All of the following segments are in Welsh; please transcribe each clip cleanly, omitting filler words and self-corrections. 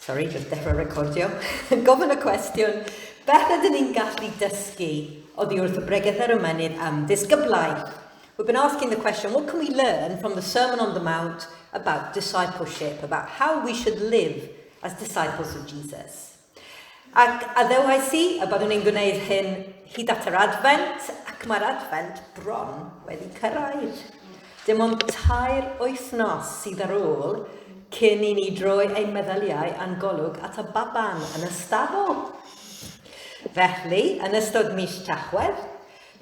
Sorry, jyst dechrau recordio. Gofyn y cwestiwn, beth ydyn ni'n gallu dysgu oddi wrth y Bregeth ar y Mynydd am ddisgyblaeth? We've been asking the question, what can we learn from the Sermon on the Mount about discipleship, about how we should live as disciples of Jesus? Ac addewais i y byddwn ni'n gwneud hyn hyd at yr Adfent, ac mae'r Adfent bron wedi cyrraedd. Dim ond tair wythnos sydd ar ôl cyn i ni droi ein meddyliau a'n golwg at y baban yn y stabl. Felly, yn ystod mis Tachwedd,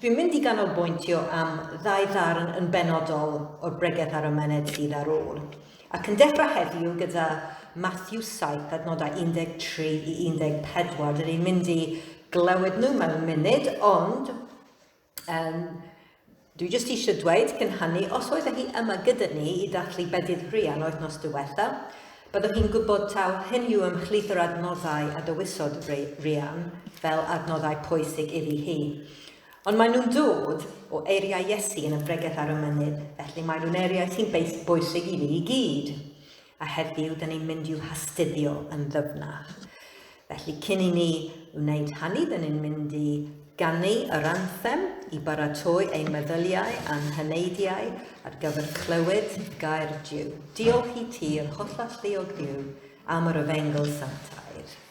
dwi'n mynd i ganolbwyntio am ddau ddarn yn benodol o'r Bregeth ar y Mynydd sydd ar ôl. Ac yn dechrau heddiw gyda Matthew 7, adnodau 13 i 14. Dyn ni'n mynd i glywed nhw mewn munud, ond um, dwi jyst eisiau dweud cyn hynny, os oeddech chi yma gyda ni i ddathlu bedydd Rhian wythnos diwetha, byddwch chi'n gwybod taw hyn yw ymhlith yr adnoddau a dewisodd Rhian fel adnoddau pwysig iddi hi. Ond maen nhw'n dod o eiriau Iesu yn y Bregeth ar y Mynydd, felly maen nhw'n eiriau sy'n bwysig i ni i gyd. A heddiw, dyn ni'n mynd i'w hastudio yn ddyfnach. Felly, cyn i ni wneud hynny, dyn ni'n mynd i ganu yr anthem i baratoi ein meddyliau a'n heneidiau ar gyfer clywed gair Duw. Diolch i ti, yr hollalluog Dduw, am yr Efengyl Sanctaidd.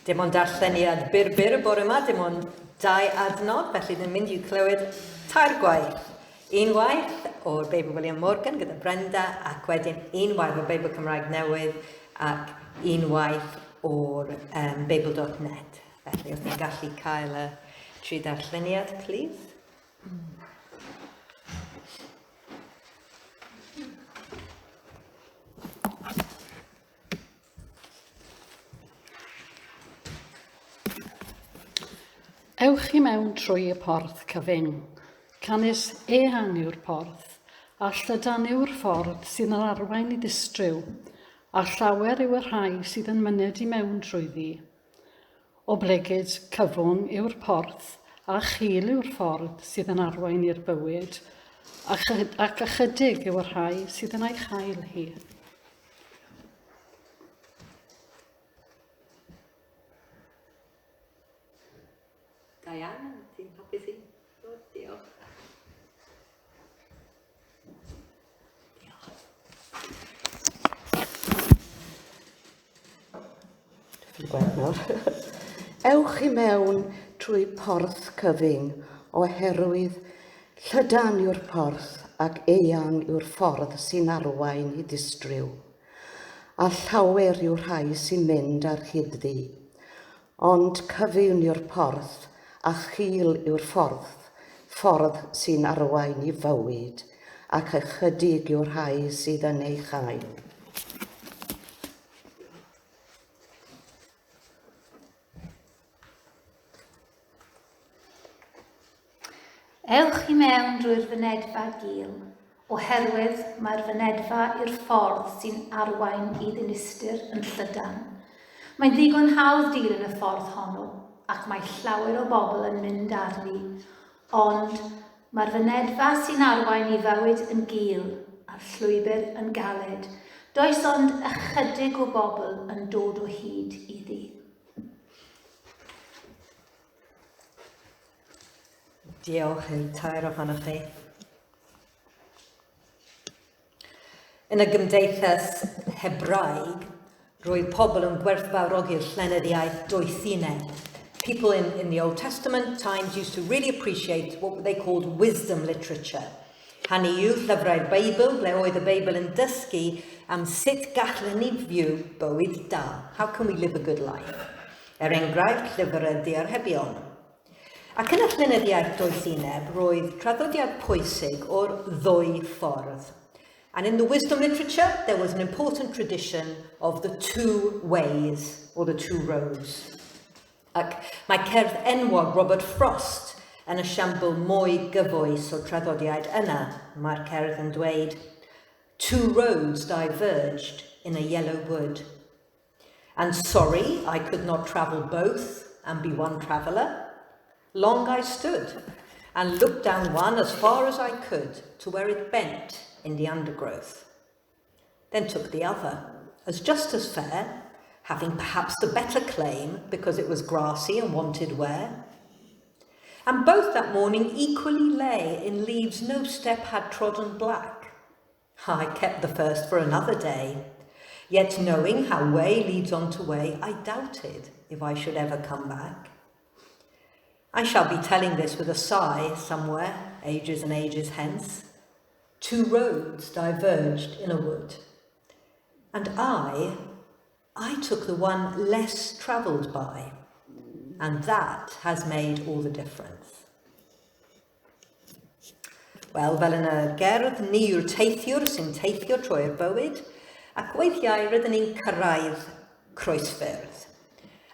Dim ond darlleniad byr byr y bore yma, dim ond dau adnod, felly dwi'n mynd i'w clywed tair gwaith. Un waith o'r Beibl William Morgan gyda Brenda, ac wedyn un waith o'r Beibl Cymraeg Newydd, ac un waith o'r um, Beibl.net. Felly, os ni'n gallu cael y tri darlleniad, please. Ewch i mewn trwy y porth cyfyng. Canys eang yw'r porth, a llydan yw'r ffordd sydd yn arwain i ddistryw, a llawer yw y rhai sydd yn myned i mewn trwyddi. Oblegid cyfwng yw'r porth, a chul yw'r ffordd sydd yn arwain i'r bywyd, ac ychydig yw y rhai sydd yn ei chael hi. Diane, ti'n hapus i ddod? Diolch. Diolch. Dwi'n gweld nawr. Ewch i mewn trwy porth cyfyng oherwydd llydan yw'r porth ac eang yw'r ffordd sy'n arwain i ddistryw. A llawer yw'r rhai sy'n mynd ar hyd-ddi. Ond cyfyng yw'r porth, a chul yw'r ffordd, ffordd sy'n arwain i fywyd, ac ychydig yw'r rhai sydd yn ei chael. Ewch i mewn drwy'r fynedfa gul, oherwydd mae'r fynedfa i'r ffordd sy'n arwain i ddinistr yn llydan. Mae'n ddigon hawdd dilyn y ffordd honno, ac mae llawer o bobl yn mynd arni. Ond mae'r fynedfa sy'n arwain i fywyd yn gul, a'r llwybr yn galed. Does ond ychydig o bobl yn dod o hyd iddi. Diolch i'r tair ohonoch chi. Yn y gymdeithas Hebraeg, roedd pobl yn gwerthfawrogi'r llenyddiaeth doethineb. People in, in the Old Testament times used to really appreciate what they called wisdom literature. Hynny yw llyfrau'r Beibl, ble oedd y Beibl yn dysgu am sut gallwn ni fyw bywyd da. How can we live a good life? Er enghraifft, llyfr y Diarhebion. Ac yn y llenyddiaeth doethineb, roedd traddodiad pwysig o'r ddwy ffordd. And in the wisdom literature, there was an important tradition of the two ways, or the two roads. Ac mae cerdd enwog Robert Frost yn esiampl mwy gyfoes o'r traddodiad yna. Mae'r cerdd yn dweud, Two roads diverged in a yellow wood. And sorry I could not travel both and be one traveller. Long I stood and looked down one as far as I could to where it bent in the undergrowth. Then took the other, as just as fair, having perhaps the better claim because it was grassy and wanted wear. And both that morning equally lay in leaves no step had trodden black. I kept the first for another day, yet knowing how way leads on to way, I doubted if I should ever come back. I shall be telling this with a sigh somewhere, ages and ages hence. Two roads diverged in a wood, and I, I took the one less travelled by, and that has made all the difference. Wel, fel yn y gerdd, ni yw'r teithiwr sy'n teithio trwy'r bywyd, ac weithiau rydyn ni'n cyrraedd croesffyrdd.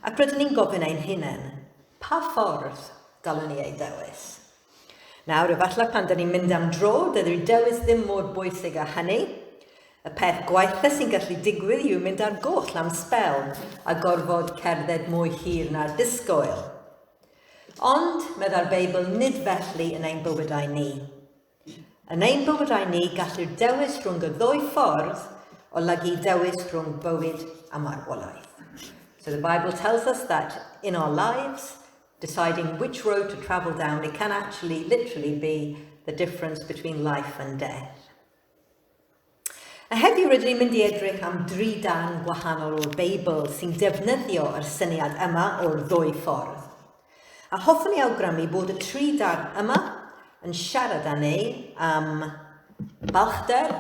Ac rydyn ni'n gofyn ein hunain, pa ffordd dylwn ni ei dewis? Nawr, efallai pan dyn ni'n mynd am dro, dydy'r dewis ddim mor bwysig â hynny. Y peth gwaetha sy'n gallu digwydd yw mynd ar goll am sbel a gorfod cerdded mwy hir na'r disgwyl. Ond, meddai'r Beibl, nid felly yn ein bywydau ni. Yn ein bywydau ni, gallu'r dewis rhwng y ddwy ffordd olygu dewis rhwng bywyd a marwolaeth. So the Bible tells us that in our lives, deciding which road to travel down, it can actually literally be the difference between life and death. A heddiw rydyn ni'n mynd i edrych am dri darn gwahanol o'r Beibl sy'n defnyddio yr syniad yma o'r ddwy ffordd. A hoffwn i awgrymu bod y tri darn yma yn siarad â ni am balchder,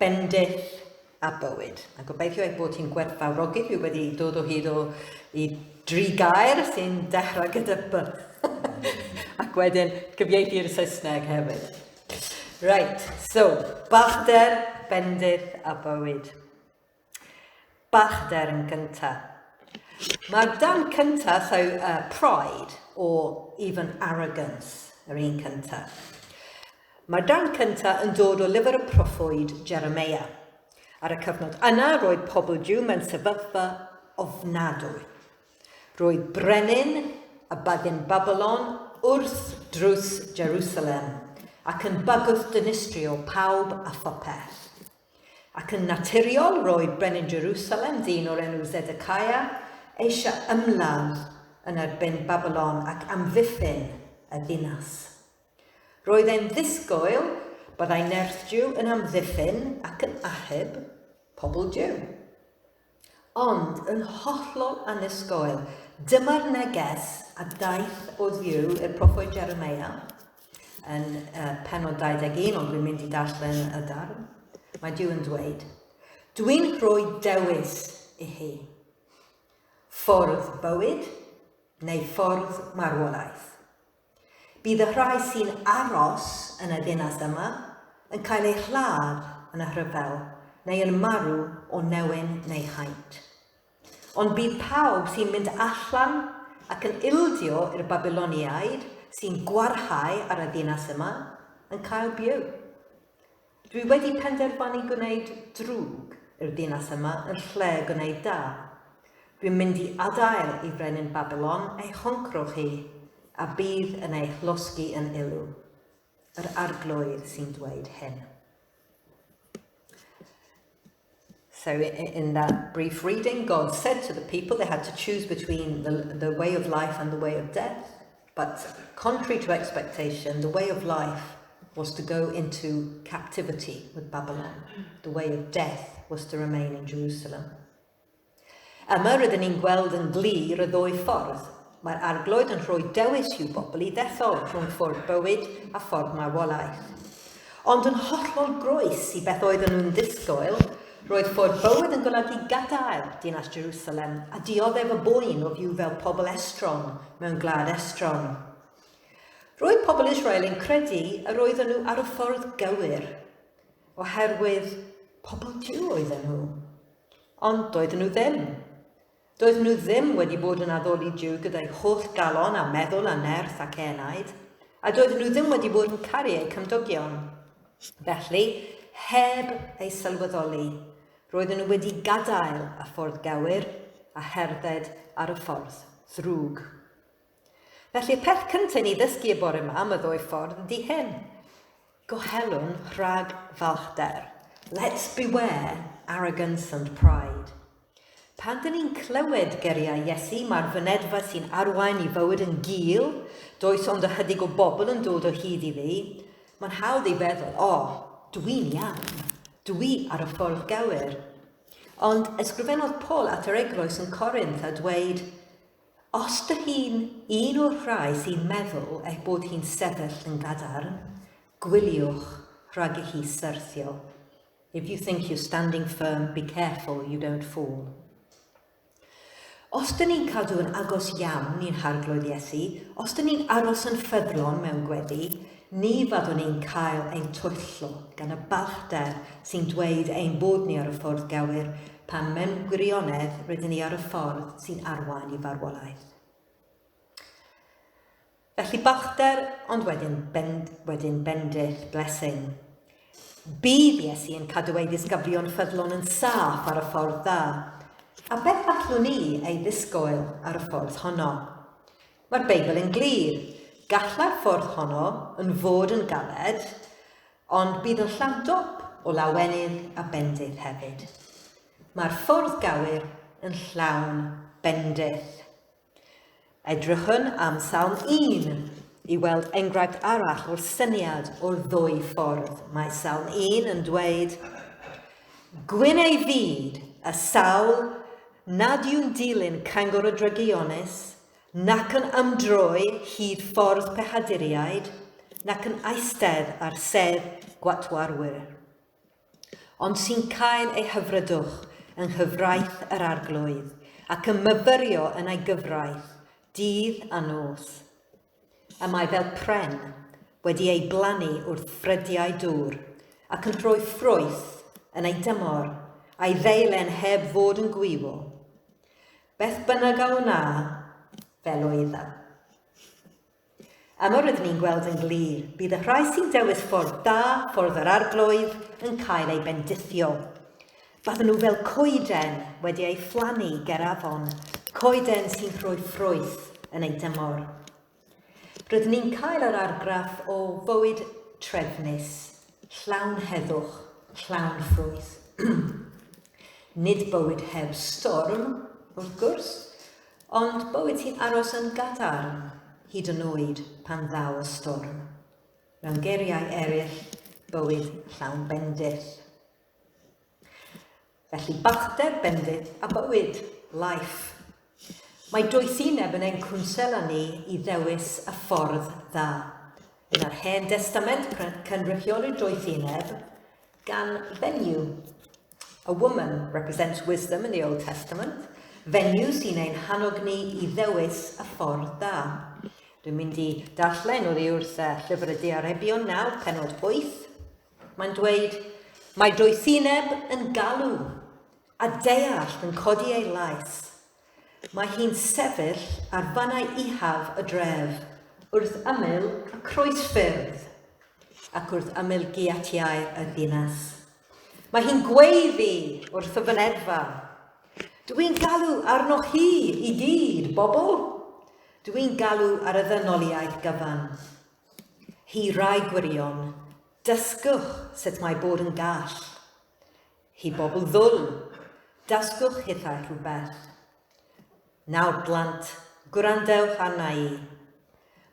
bendith a bywyd. A gobeithio eich bod chi'n gwerthfawrogi, dwi wedi dod o hyd o i dri gair sy'n dechrau gyda B. Ac wedyn cyfieithu i'r Saesneg hefyd. Right, so, balchder, bendith a bywyd. Balchder yn gynta. Mae'r darn cynta, so pride or even arrogance, yr un cynta. Mae'r darn cynta yn dod o lyfr y proffwyd Jeremiah. Ar y cyfnod yna, roedd pobl Jew mewn sefyllfa ofnadwy. Roedd brenin y byddin Babylon wrth drws Jerusalem, ac yn bygwth dinistrio pawb a phopeth. Ac yn naturiol, roedd brenin Jerusalem, dyn o'r enw Zedekiah, eisiau ymladd yn erbyn Babylon ac amddiffyn y ddinas. Roedd e'n ddisgwyl byddai nerth Duw yn amddiffyn ac yn achub pobl Duw. Ond yn hollol annisgwyl, dyma'r neges a daeth o Dduw i'r proffwyd Jeremia yn uh, penod 21, ond dwi'n mynd i darllen y darn. Mae Duw yn dweud, Dwi'n rhoi dewis i chi. Ffordd bywyd neu ffordd marwolaeth. Bydd y rhai sy'n aros yn y ddinas yma yn cael eu lladd yn y rhyfel neu yn marw o newyn neu haint. Ond bydd pawb sy'n mynd allan ac yn ildio i'r Babiloniaid sy'n gwarthau ar y ddinas yma yn cael byw. Dwi wedi penderfynu gwneud drwg i'r ddinas yma yn lle gwneud da. Dwi'n mynd i adael i frenin Babilon ei choncro chi, a bydd yn eich losgi yn ilw. Yr Arglwydd sy'n dweud hyn. So in that brief reading, God said to the people they had to choose between the, the way of life and the way of death. But contrary to expectation, the way of life was to go into captivity with Babylon. The way of death was to remain in Jerusalem. Yma rydyn ni'n gweld yn glir y ddwy ffordd. Mae'r Arglwydd yn rhoi dewis i'w bobl i ddethol rhwng ffordd bywyd a ffordd marwolaeth. Ond yn hollol groes i beth oedden nhw'n ddisgwyl, roedd ffordd bywyd yn golygu gadael dinas Jerusalem a dioddef y boen o fyw fel pobl estron mewn gwlad estron. Roedd pobl Israel yn credu yr oedden nhw ar y ffordd gywir, oherwydd pobl Duw oedden nhw. Ond doedden nhw ddim. Doedden nhw ddim wedi bod yn addoli Duw gyda'i holl galon a meddwl a nerth ac enaid, a doedden nhw ddim wedi bod yn caru eu cymdogion. Felly, heb ei sylweddoli, roedden nhw wedi gadael y ffordd gywir a cherdded ar y ffordd ddrwg. Felly, y peth cyntaf i ni ddysgu y bore yma am y ddwy ffordd ydy hyn. Gohelwn rhag falchder. Let's beware arrogance and pride. Pan dyn ni'n clywed geiriau Iesu, mae'r fynedfa sy'n arwain i fywyd yn gul, does ond ychydig o bobl yn dod o hyd iddi, mae'n hawdd i feddwl, o, oh, dwi'n iawn, dwi ar y ffordd gywir. Ond ysgrifennodd Paul at yr eglwys yn Corinth a dweud, Os dy hi'n un o'r rhai sy'n meddwl ei bod hi'n sefyll yn gadarn, gwyliwch rhag i chi syrthio. If you think you're standing firm, be careful you don't fall. Os dyn ni'n cadw yn agos iawn i'n Harglwydd Iesu, os dyn ni'n aros yn ffyddlon mewn gweddi, ni fyddwn ni'n cael ein twyllo gan y balchder sy'n dweud ein bod ni ar y ffordd gywir pan mewn gwirionedd rydyn ni ar y ffordd sy'n arwain i farwolaeth. Felly balchder, ond wedyn, bend, wedyn bendith, blessing. Bydd Iesu yn cadw ei ddisgyblion ffyddlon yn saff ar y ffordd dda. A beth allwn ni ei ddisgwyl ar y ffordd honno? Mae'r Beibl yn glir. Gallai'r ffordd honno yn fod yn galed, Ond bydd yn llawn dop o lawenydd a bendith hefyd. Mae'r ffordd gywir yn llawn bendith. Edrychwn am Salm 1 i weld enghraifft arall o'r syniad o'r ddwy ffordd. Mae Salm 1 yn dweud, Gwyn ei fyd y sawl nad yw'n dilyn cyngor y drygionus, Nac yn ymdroi hyd ffordd pechaduriaid, nac yn eistedd ar sedd gwatwarwyr. Ond sy'n cael ei hyfrydwch yng nghyfraith yr Arglwydd, ac yn myfyrio yn ei gyfraith, dydd a nos. Y mae fel pren wedi ei blannu wrth ffrydiau dŵr, ac yn rhoi ffrwyth yn ei dymor, a'i ddeilen heb fod yn gwywo. Beth bynnag a wna, fel oedd a. Yma rydyn ni'n gweld yn glir, bydd y rhai sy'n dewis ffordd da, ffordd yr Arglwydd, yn cael eu bendithio. Bydden nhw fel coeden wedi ei phlannu ger afon, coeden sy'n rhoi ffrwyth yn ei dymor. Rydyn ni'n cael yr argraff o fywyd trefnus, llawn heddwch, llawn ffrwyth. Nid bywyd heb storm, wrth gwrs, ond bywyd sy'n aros yn gadarn, hyd yn oed pan ddaw y storm. Mewn geiriau eraill, bywyd llawn bendith. Felly balchder, bendith a bywyd, life. Mae doethineb yn ein cwnsela ni i ddewis y ffordd dda. Yn yr Hen Destament cynrychiolir doethineb gan fenyw. A woman represents wisdom in the Old Testament. Fenyw sy'n ein hannog ni i ddewis y ffordd dda. Dwi'n mynd i darllen oddi wrth Llyfr y Diarebion nawr, penod 8. Mae'n dweud, Mae doethineb yn galw, a deall yn codi ei lais. Mae hi'n sefyll ar fannau uchaf y dref, wrth ymyl y croesffyrdd, ac wrth ymyl giatiau y ddinas. Mae hi'n gweiddi wrth y fynedfa. Dw i'n galw arnoch chi i gyd, bobl. Dw i'n galw ar y ddynoliaeth gyfan. Hi rai gwirion, dysgwch sut mae bod yn gall. Hi bobl ddwl, dysgwch hithau rhywbeth. Nawr blant, gwrandewch arna i.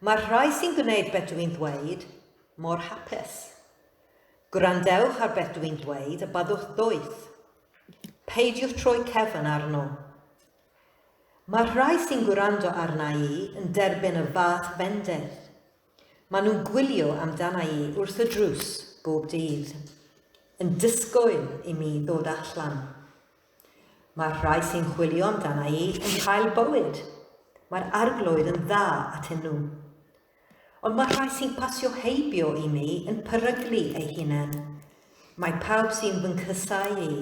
Mae'r rhai sy'n gwneud beth dw i'n ddweud mor hapus. Gwrandewch ar beth dw i'n dweud a byddwch ddoeth. Peidiwch troi cefn arno. Mae'r rhai sy'n gwrando arna i yn derbyn y fath fendith. Maen nhw'n gwylio amdana i wrth y drws bob dydd, yn disgwyl i mi ddod allan. Mae'r rhai sy'n chwilio amdana i yn cael bywyd. Mae'r Arglwydd yn dda atyn nhw. Ond mae'r rhai sy'n pasio heibio i mi yn peryglu eu hunain. Mae pawb sy'n fy nghysáu i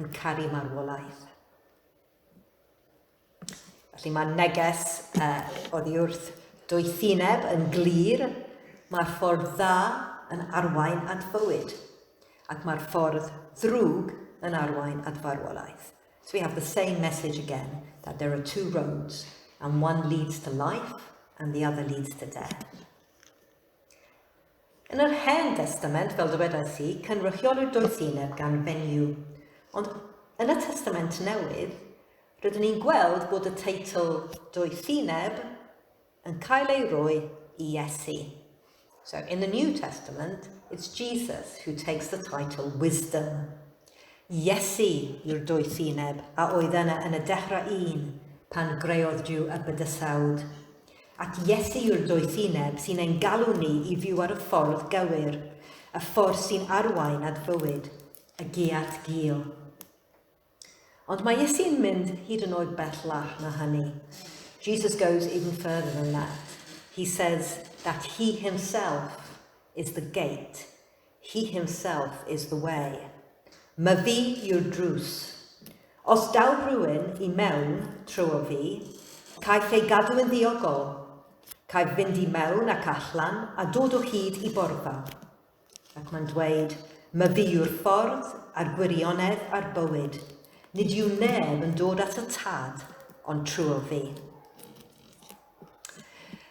yn caru marwolaeth. Felly mae neges oddi wrth doethineb yn glir, mae'r ffordd dda yn arwain at fywyd, ac mae'r ffordd ddrwg yn arwain at farwolaeth. So we have the same message again, that there are two roads, and one leads to life and the other leads to death. Yn yr Hen Destament, fel dywedais i, cynrychiolir doethineb gan fenyw. Ond yn y Testament Newydd, rydyn ni'n gweld bod y teitl doethineb yn cael ei roi i Iesu. So in the New Testament, it's Jesus who takes the title wisdom. Iesu yw'r doethineb a oedd yna yn y dechrau un pan greodd Duw y bydysawd. Ac Iesu yw'r doethineb sy'n ein galw ni i fyw ar y ffordd gywir, y ffordd sy'n arwain at fywyd, y giât gul. Ond mae Iesu'n mynd hyd yn oed bellach na hynny. Jesus goes even further than that. He says that he himself is the gate. He himself is the way. Myfi yw'r drws. Os daw rhywun i mewn trwy fi, caiff ei gadw yn ddiogel. Caiff fynd i mewn ac allan a dod o hyd i borfa. Ac mae'n dweud, myfi yw'r ffordd a'r gwirionedd a'r bywyd. Nid yw neb yn dod at y Tad ond trwy fi.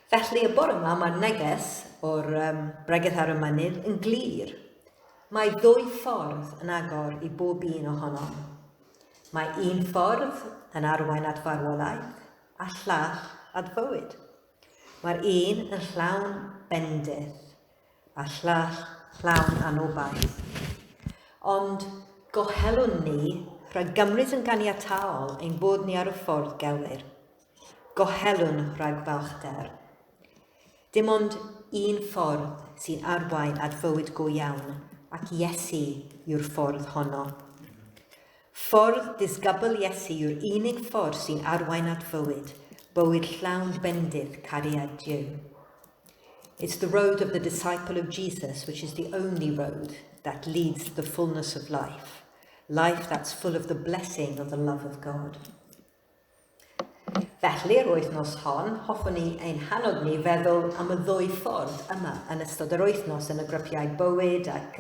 Felly, y bore yma, mae'r neges o'r Bregeth ar y Mynydd yn glir. Mae ddwy ffordd yn agor i bob un ohonom. Mae un ffordd yn arwain at farwolaeth a llall at fywyd. Mae'r un yn llawn bendith a llall llawn anobaith. Ond gohelwn ni rhag gymryd yn ganiataol ein bod ni ar y ffordd gywir. Gohelwn rhag balchder. Dim ond un ffordd sy'n arwain at fywyd go iawn, ac Iesu yw'r ffordd honno. Ffordd disgybl Iesu yw'r unig ffordd sy'n arwain at fywyd, bywyd llawn bendith cariad Duw. It's the road of the disciple of Jesus which is the only road that leads to the fullness of life, life that's full of the blessing of the love of God. Felly, yr wythnos hon, hoffwn i ein hannog ni feddwl am y ddwy ffordd yma yn ystod yr wythnos yn y grwpiau bywyd ac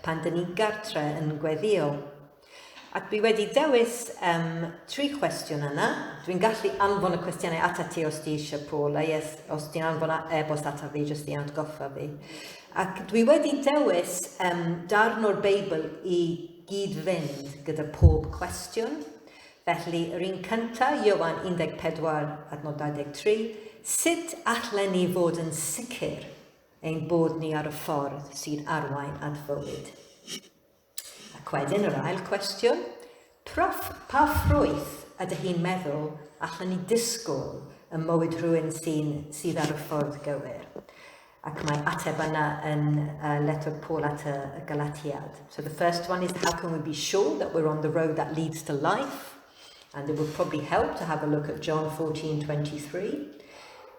pan dyn ni'n gartre yn gweddio. Ac dwi wedi dewis tri chwestiwn yna. Dwi'n gallu anfon y cwestiynau atat ti os ti eisiau, Paul. A yes, os ti'n anfon e-bost ata fi, jyst i atgoffa fi. Ac dwi wedi dewis darn o'r Beibl i gyd-fynd gyda pob cwestiwn. Felly, yr un cynta, Ioan 14, adnod 23, sut allen ni fod yn sicr ein bod ni ar y ffordd sy'n arwain at fywyd? Ac wedyn yr ail cwestiwn, prof, pa ffrwyth ydych chi'n meddwl allen ni disgwyl ym mywyd rhywun sy'n, sydd ar y ffordd gywir? Ac mae ateb yna yn letter Paul at y Galatiad. So the first one is, how can we be sure that we're on the road that leads to life? And it would probably help to have a look at John 14:23.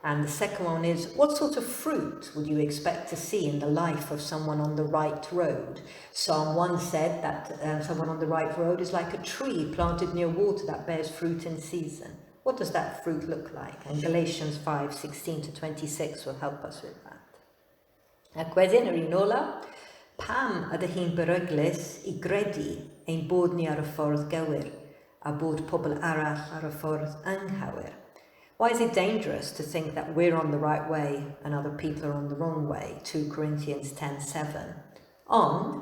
And the second one is, what sort of fruit would you expect to see in the life of someone on the right road? Psalm 1 said that someone on the right road is like a tree planted near water that bears fruit in season. What does that fruit look like? And Galatians 5:16 to 26 will help us with that. Ac wedyn, yr un ola, pam ydych chi'n beryglus i gredu ein bod ni ar y ffordd gywir a bod pobl arall ar y ffordd anghywir? Why is it dangerous to think that we're on the right way and other people are on the wrong way? 2 Corinthians 10:7. Ond,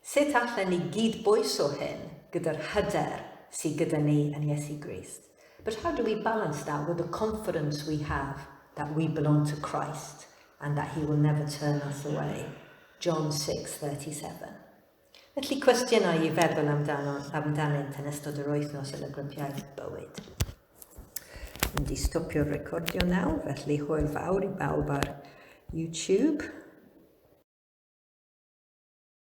sut allen ni gydbwyso hyn gyda'r hyder sydd gyda ni yn Iesu Grist? But how do we balance that with the confidence we have that we belong to Christ and that he will never turn us away? John 6:37. Felly cwestiynau i feddwl amdano, amdanynt yn ystod yr wythnos yn y grwpiau bywyd. Mynd i stopio'r recordio nawr, felly hwyl fawr i bawb ar YouTube.